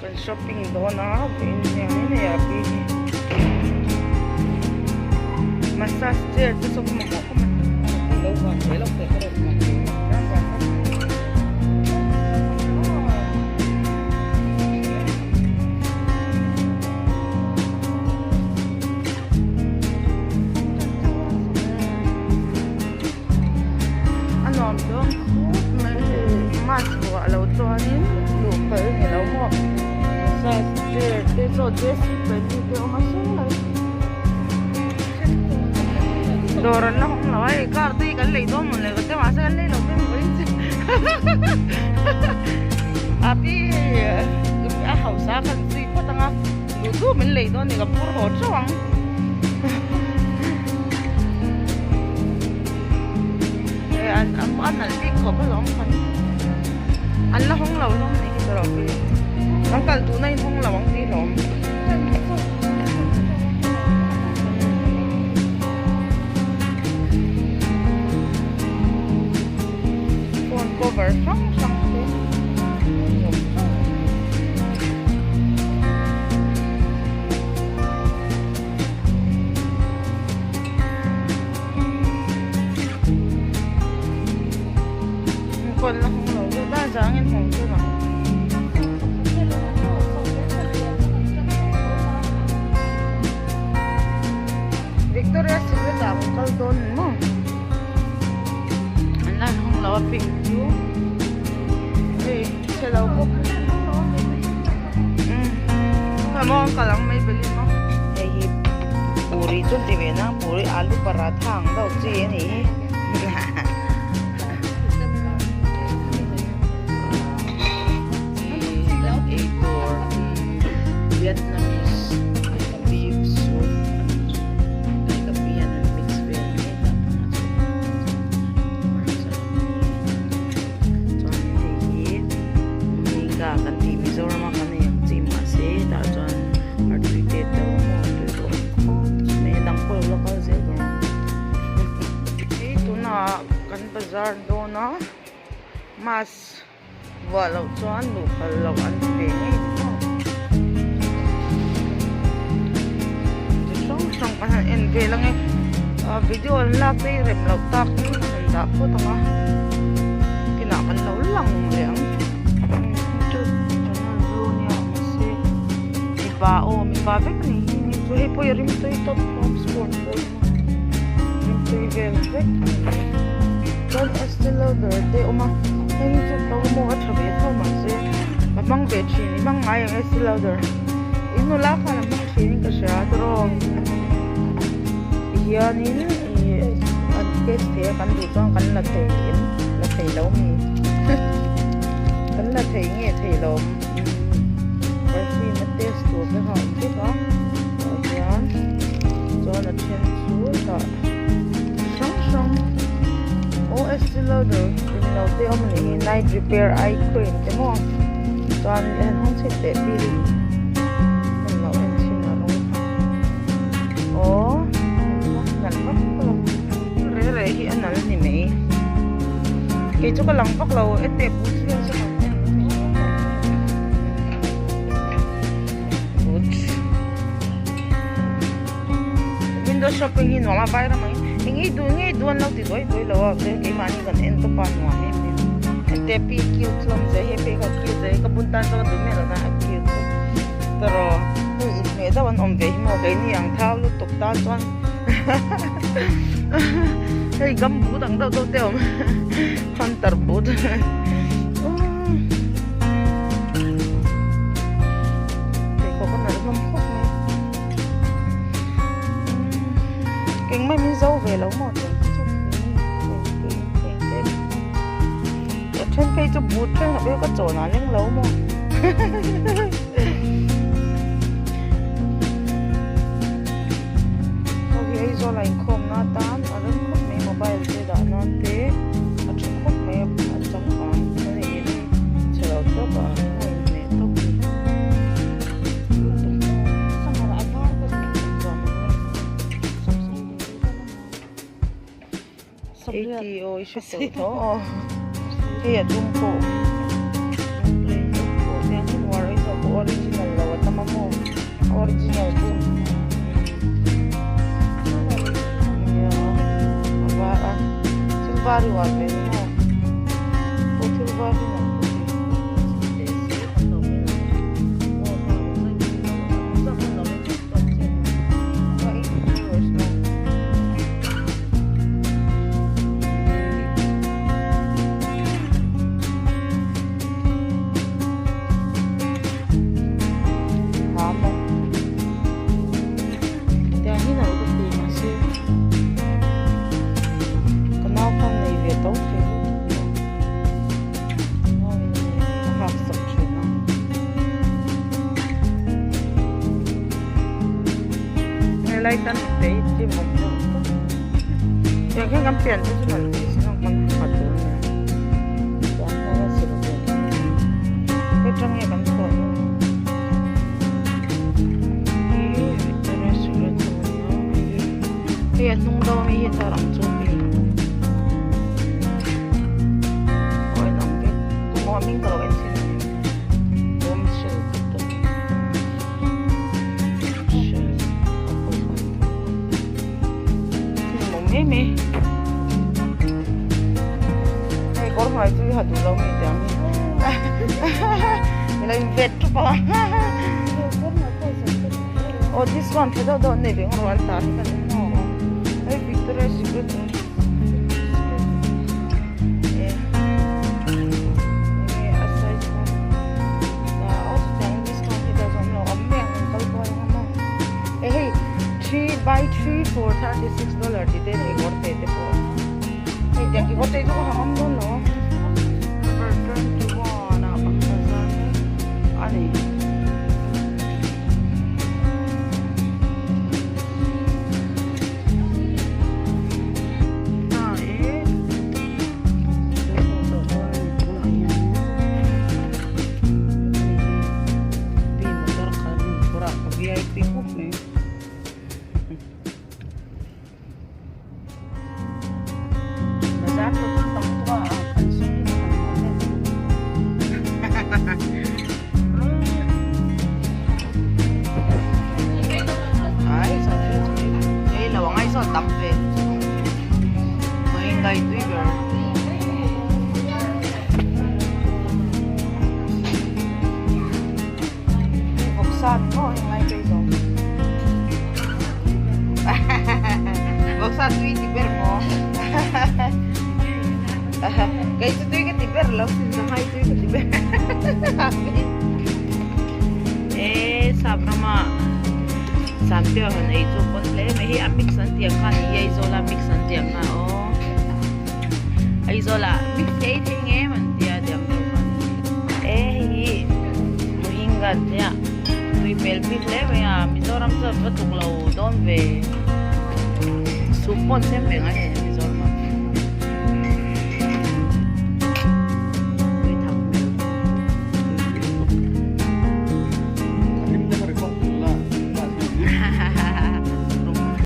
Kan shopping dawn a vawiin hianin hei a pi hi massage chair te saw ka mamawh khawp mai. A nuam dawn khawp mai hei mask vuah lo chuanin luh phal a ni lo maw massage chair te chaw J C Penney te a awm a sawi lai dawr an la hawng lo a hei car te hi kan lei dawn mawn le ka ti mahse kan lei lo mai maw in chu a pi hei a hausa khan zui phawt ang a duh duh min lei dawn a ni ka phur haw teuh ang. An a nalh bik khawp alawm khan an la hawng lo hlawm anih hi tawrh pui kan kal duhna in hawng lo ang tih hlawm. Phone cover hrang hrang te an awm teuh a ni. Kawn la hawng lo deuh ta zangin hawng chu ang. Victoria Secret ah kan kal dawn maw? An la hawng lo a pink chu hei chhe lo bawk. Umm maw an kal ang mai belin maw? Hei hi puri chu an ti ve na puri alu paratha ang deuh chi a nih hi. Eitur Vietnamese beef soup an ka pi hian an mix vel mai ta hmarcha chuan hei hi mika kan tih Mizoram a kan nei ang chi mahse tah chuan artui te te awm a artui pawh awm khawp mai a dang pawh a lo la kal zel dawn. Hei tunah kan bazar dawn a mask vuah loh chuan luh phal loh an ti ve ngei maw chi hrang hrang kan han en vel ange ah video an lak te hi rem loh tak in kan han dah phawt ang a kinah kan lo lang leh ang chu channel blue nia mahse mipa aw mipa vek a ni hi chu hei pawh hi rim tui tawp home sport pawh rim tui vel vek a ni chuan Estee Lauder te a awm a hei hi chu to maw a tha ve tho mahse ka hmang ve thin i hmang ngai ang Estee Lauder in nula khan a hmang thin in ka hria tawrh tihianin ih an test thei a kan duh chuan kan la thei em la thei lo mi kan la thei nge thei lo perfume a test tur te kha a awm vek a tah hian chuan a then chu tah hrang hrang aw Estee Lauder englo te awm anih hi night repair eye cream te maw chuan han hawng chhin teh pi hi englo en chhin a rawng kha aw nalh vak lo re re hi a nalh ni mai kei chu ka lang vak lo e teh boots vel chu kan en boots window shopping hi nuam a vai ram ang eng ei duh ngei duh an lo ti duai duai lo a keimahni kan en tawp a nuam em em hete pi cute hlawm zia hi phei kha cute zia hi ka bun tan chuan ka duh miah lo na a cute tawh hei inhmeh deuh an awm ve hi maw keini ang thau lutuk tan chuan hei gumboot ang deuh deuh te a awm hunter boot pheikhawk a nalh hlawm khawp mai engmah min zo ve lo maw tih chu a then phei chu boot then kha ka chawn ah leng lo maw. Hei hi Aizawl ah inkhawm na atan a rem khawp mai mobile te dah nan te a tha khawp mai a a changkang a ni in chhe lo tawp a a inhmeh tawp a ni. Eighty aw i hre tawh tho aw hei a dum pawh plain deuh pawh tiang hi uar ai zawh pawh uar in. Original chu nia a var a thil var hi uar ve ni maw pawh thil var hi nalh ka ti. Tiang hi nalh ka ti mahse ka nau khan nei ve tho thei lutuk lo ka nau in a nei a hak sak thin a. Helai tan te hi gym awm deuh tawp tiang hian kan pian te chu nalh ve si lo kan ha tur a nia tiang hian a zir ve hei tang nge kan chhuah dawn hi restaurant chu a nia hei a hnung deuh ami hi tar ang chu hei aw en ang vek tumah hming ka lo en chhin a ni bombshell tih te. Hei kawr hnuai chu i ha duh lo mi tih ang hi i lo invet ṭup a aw discount ṭha deuh deuh an nei ve ngawt an tar hi ka ni maw hei Victoria Secret Buy 3 for $36 tih te nei kawr te te pawh hei tiang kekawr te chu ka ha ngam dawn lo number 21 ah pakhat zar mek a ni. Vawksa tui ti ber maw? Kei chu tui ka ti ber lo sin sanghai tui ka ti ber. E sap rama sanpiau han ei chu pawn hle mai hi a mix an tih ang kha ni hi Aizawl a mix an tih ang kha aw Aizawl ah mix thei thei ngem an tia tiang deuh kha ni e hei hi Rohingya tia tui hmel bik hle mai a Mizoram chuan va tluk lo dawn ve soup pawh an siam ve ngai em.